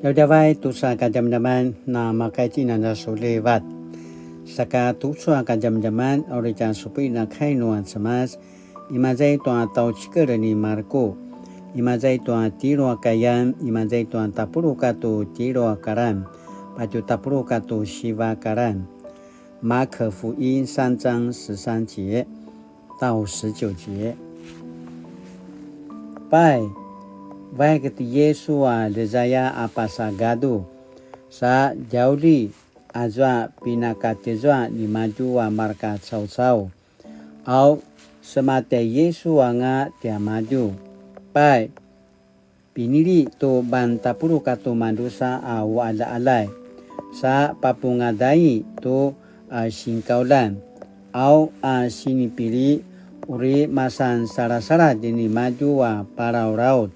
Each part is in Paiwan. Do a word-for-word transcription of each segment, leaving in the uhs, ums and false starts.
Djavadjavay tucu a kadjamadjaman, na makaitjinan a sulivat. Saka tucu a kadjamadjaman, uri tja supuin a kai nua Cemas, imaza i tua tjaucikel ni Marku, imaza i tua tjelu a kayan, imaza i tua tapuluq katua tjelu a karan, patje tapuluq katua siva karan. 馬可福音三章十三節到十九節。Pai, vaik ti Yisu a ljezaya a pasa gadu, sa djauli azua pinakatjezua nimadju a marka caucau. Au, sema tjai Yisu anga tiamadju. Pai, pinili tu mantapuluq katua madrusa a uqaljaqaljay, sa papungadai tu, a, sinkauljan, au a sinipili uri masan salasaladj nimadju a palaulaut,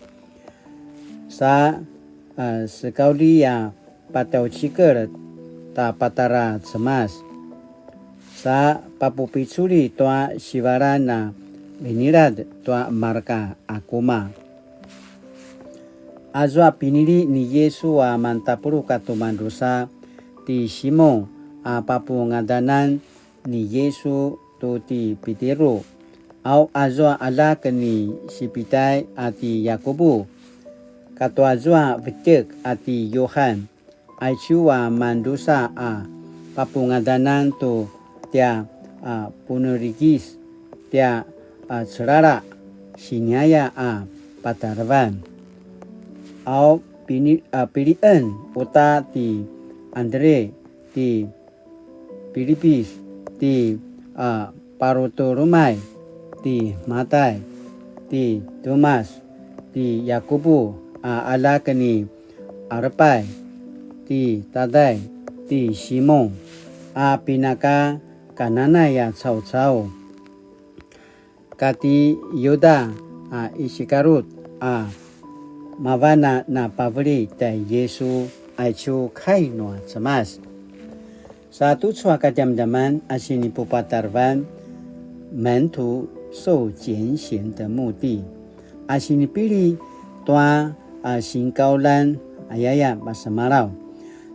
sa, a, sekaulji a patjaucikel ta patjara Cemas, sa papupiculi tua sivalan a vinilad tua marka akuma. Azua pinili ni Yisu a mantapuluq katua madrusa ti Simon a papungadanan ni Yisu tu ti Pitiru, au azua aljak ni Sipitay a ti Yakubu, katua zua vetjek a ti Yuhan, aicu a madrusa a papungadanan tu tia, a, Punulikis, tia, a, Celala, siniaya a patarevan. Au pini-, a, pilien uta ti Andre, ti Pilipis, ti, a, Parutulumay, ti Matay, ti Tumas, ti Yakubu a aljak ni Arpay, ti Taday, ti Simon, a pinaka Kananay a caucau, kati Yuda a Isikarut a mavan a napaveli tjai Yisu, aicu kai nua Cemas. Sa tucu a kadjamadjaman a sinipupatarevan 门徒受拣选的目的, a sinipili tua, a, sinkauljan, ayaya masemalaw.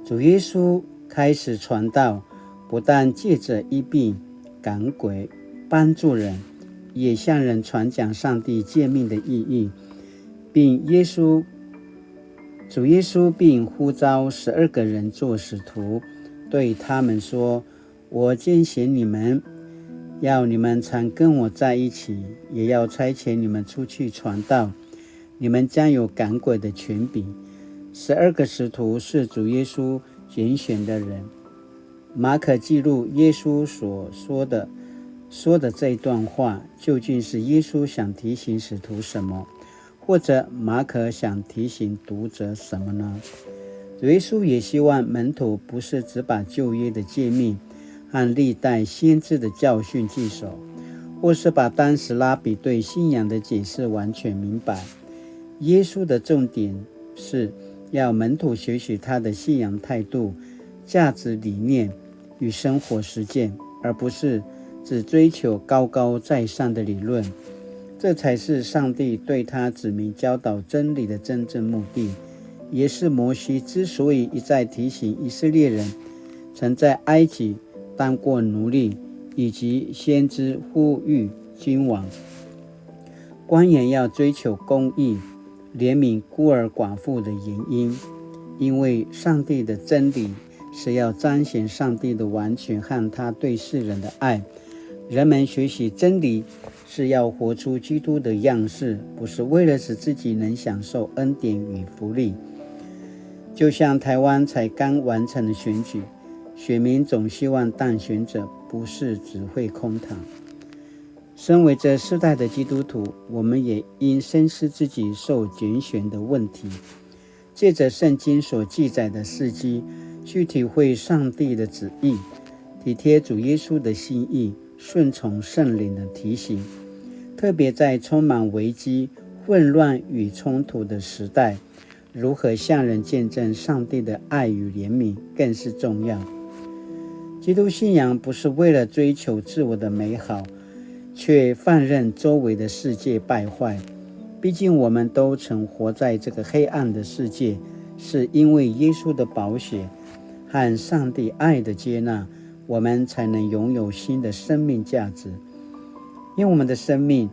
主耶稣开始传道，不但借着医病、赶鬼帮助人，也向人传讲上帝诫命的意义，并耶稣，主耶稣并呼召十二个人做使徒，对他们说：我拣选你们，要你们常跟我在一起，也要差遣你们出去传道。你们将有赶鬼的权柄。十二个使徒是主耶稣拣选的人。马可记录耶稣所说的，说的这一段话，究竟是耶稣想提醒使徒什么？或者马可想提醒读者什么呢？主耶稣也希望门徒不是只把旧约的诫命和历代先知的教训记熟，或是把当时拉比对信仰的解释完全明白。耶稣的重点是要门徒学习他的信仰态度、价值理念与生活实践，而不是只追求高高在上的理论。这才是上帝对他子民教导真理的真正目的，也是摩西之所以一再提醒以色列人曾在埃及当过奴隶，以及先知呼吁君王、官员要追求公义、怜悯孤儿寡妇的原因。因为上帝的真理是要彰显上帝的完全和他对世人的爱。人们学习真理是要活出基督的样式，不是为了使自己能享受恩典与福利。就像台湾才刚完成的选举，选民总希望当选者不是只会空谈。身为这世代的基督徒，我们也应深思自己受拣选的问题。借着圣经所记载的事迹，去体会上帝的旨意，体贴主耶稣的心意，顺从圣灵的提醒。特别在充满危机、混乱与冲突的时代，如何向人见证上帝的爱与怜悯更是重要。基督信仰不是为了追求自我的美好，却放任周围的世界败坏。毕竟我们都曾活在这个黑暗的世界，是因为耶稣的宝血和上帝爱的接纳，我们才能拥有新的生命价值。愿我们的生命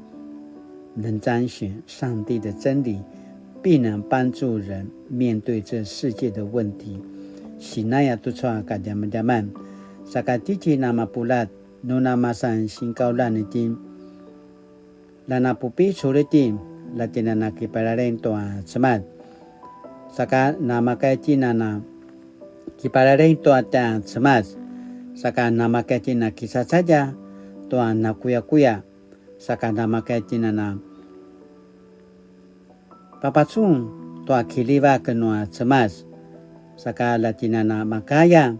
能彰显上帝的真理，并能帮助人面对这世界的问题。Sinaya tucu a kadjamadjaman, saka tjitjen a mapuljat, nu namasan sinkaulan itjen, la napupicul itjen, la tjen a na kipalalaing tua Cemas. Saka namakaya tjen a na kipalalaing tua tja Cemas. Saka namakaya tjen a na kisacadja tua nakuyakuya. Saka namakaya tjen a na papacun tua kiljivak nua Cemas. Saka la tjen a na makaya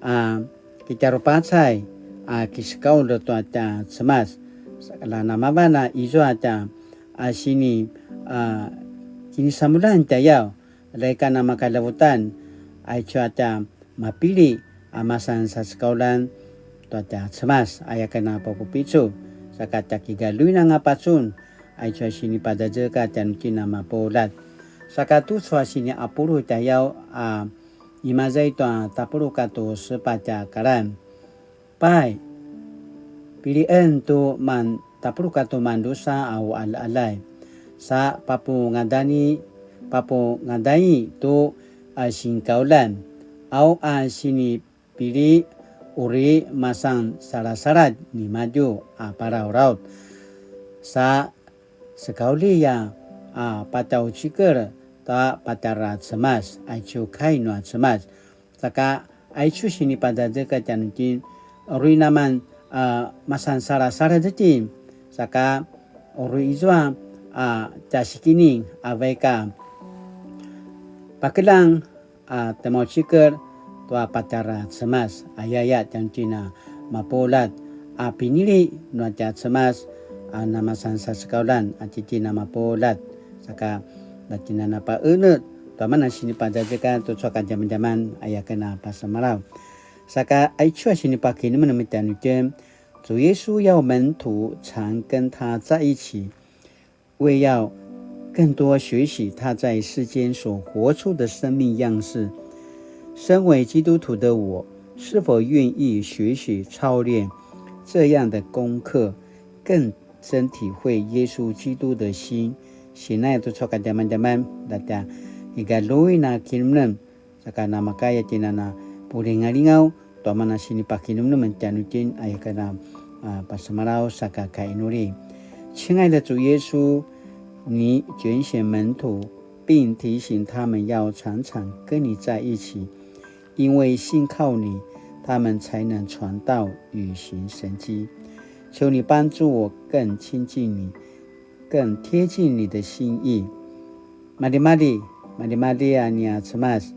a kitjarupacay a kisekaulj tua tja Cemas. Saka la namavan a izua tja a sini a kinisamuljan tjayaw, la ika namakalavutan, aicu a tja mapili a masan sasekauljan tua tja Cemas, aya ken a papupicul, saka tja kigaljuin anga pacun, aicu a sinipadjadjeka tjanuitjen a mapuljat. Saka tucu a sini apulu tjayaw a imaza i tua tapuluq katu sepatj a kalan. Pai, pilien tu man tapuluq katu mandrusa a uqaljaqaljay, sa papungadani, papungadai tu a sinkaulan, au a sinipili uri masan salasaladj nimadju a parauraut, sa sekaulji a, a patjaucikel ta patjara Cemas, aicu kai nua Cemas. Saka aicu sinipadjadjeka tjanuitjen, uri naman a masan salasaladj itjen, saka uri izua a tja sikining a vaik a pakeljang a temaucikel tua patjara Cemas, ayaya tjanuitjen a mapuljat a pinili nua tja Cemas a namasan sasekauljan a tjitjen a mapuljat. Saka la tjen a na paenetj tua mana sinipadjadjeka tucu a kadjamadjaman aya ken a pasemalaw. Saka aicu a sinipakinemenem tjanuitjen, 主耶稣要门徒常跟他在一起，为要更多学习他在世间所活出的生命样式。身为基督徒的我，是否愿意学习操练这样的功课，更深体会耶稣基督的心？Sinaya tucu a kadjamadjaman, la tja kigaljuin a kinemenem, saka namakaya tjen a na pulingalingaw tua mana sinipakinemenem tjanuitjen aya ken a, a, pasemalaw saka kainuli. 亲爱的主耶稣，你拣选门徒，并提醒他们要常常跟你在一起，因为信靠你，他们才能传道与行神迹。求你帮助我更亲近你，更贴近你的心意。Maljimalji, maljimalji a nia Cemas.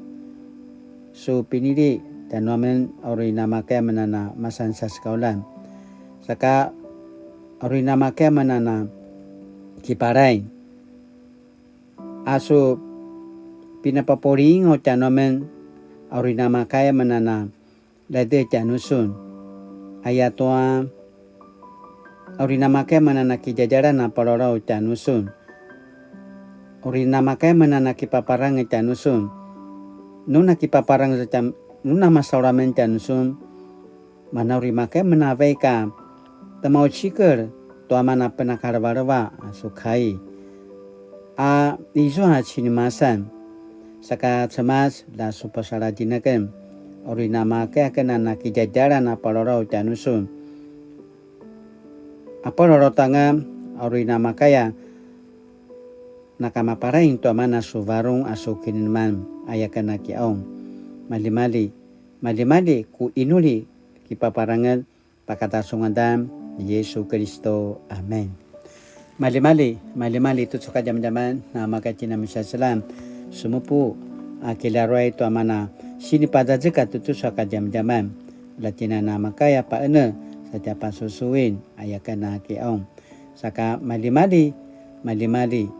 Su pinili tjanuamen a uri namakaya amen a na masan sasekauljan. Saka a uri namakaya amen a na kiparaing. A su pinapapulingaw tjanuamen a uri namakaya amen a na lede tjanusun. Ayatua, a uri namakaya amen a na kidjadjalan a palalaw tjanusun. A uri namakaya amen a na kipaparangez tjanusun. Nu na kipaparangez tja-, nu na masaur amen tjanusun, mana uri makaya amen a vaik a temaucikel tua mana penakalevaleva a su kai. A izua cinimasan, saka Cemas la su pasaladjin aken, a uri namakaya aken a na kidjadjalan a palalaw tjanusun. A palalaw tanga, a uri namakaya, nakamaparaing tua mana su varung a su kinemeneman, aya ken a kiqaung. Maljimalji, maljimalji ku inuli kipaparangez pakata su ngadan ni Yesu Kiristu. Amen. Maljimalji, maljimalji tucu a kadjamadjaman, namakaya itjen a misaselam, semupu a kilaruay tua mana sinipadjadjeka tucu a kadjamadjaman, la itjen a namakaya paenetj sa tja pasusuin, aya ken a kiqaung. Saka maljimalji, maljimalji,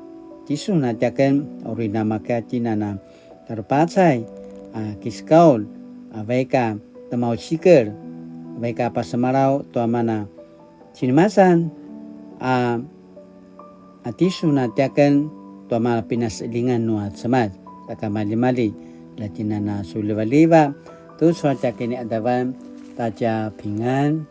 tisun a tiaken, uri namakaya itjen a na tarupacay a kisekaulj, a vaik a temaucikel, a vaik a pasemalaw tua mana cinimasan, a, a tisun a tiaken tua mana pinaseljingan nua Cemas. tja kamalimali, la tjinana sulivaliva, tu sua tja kiniadavan, ta tja pingan,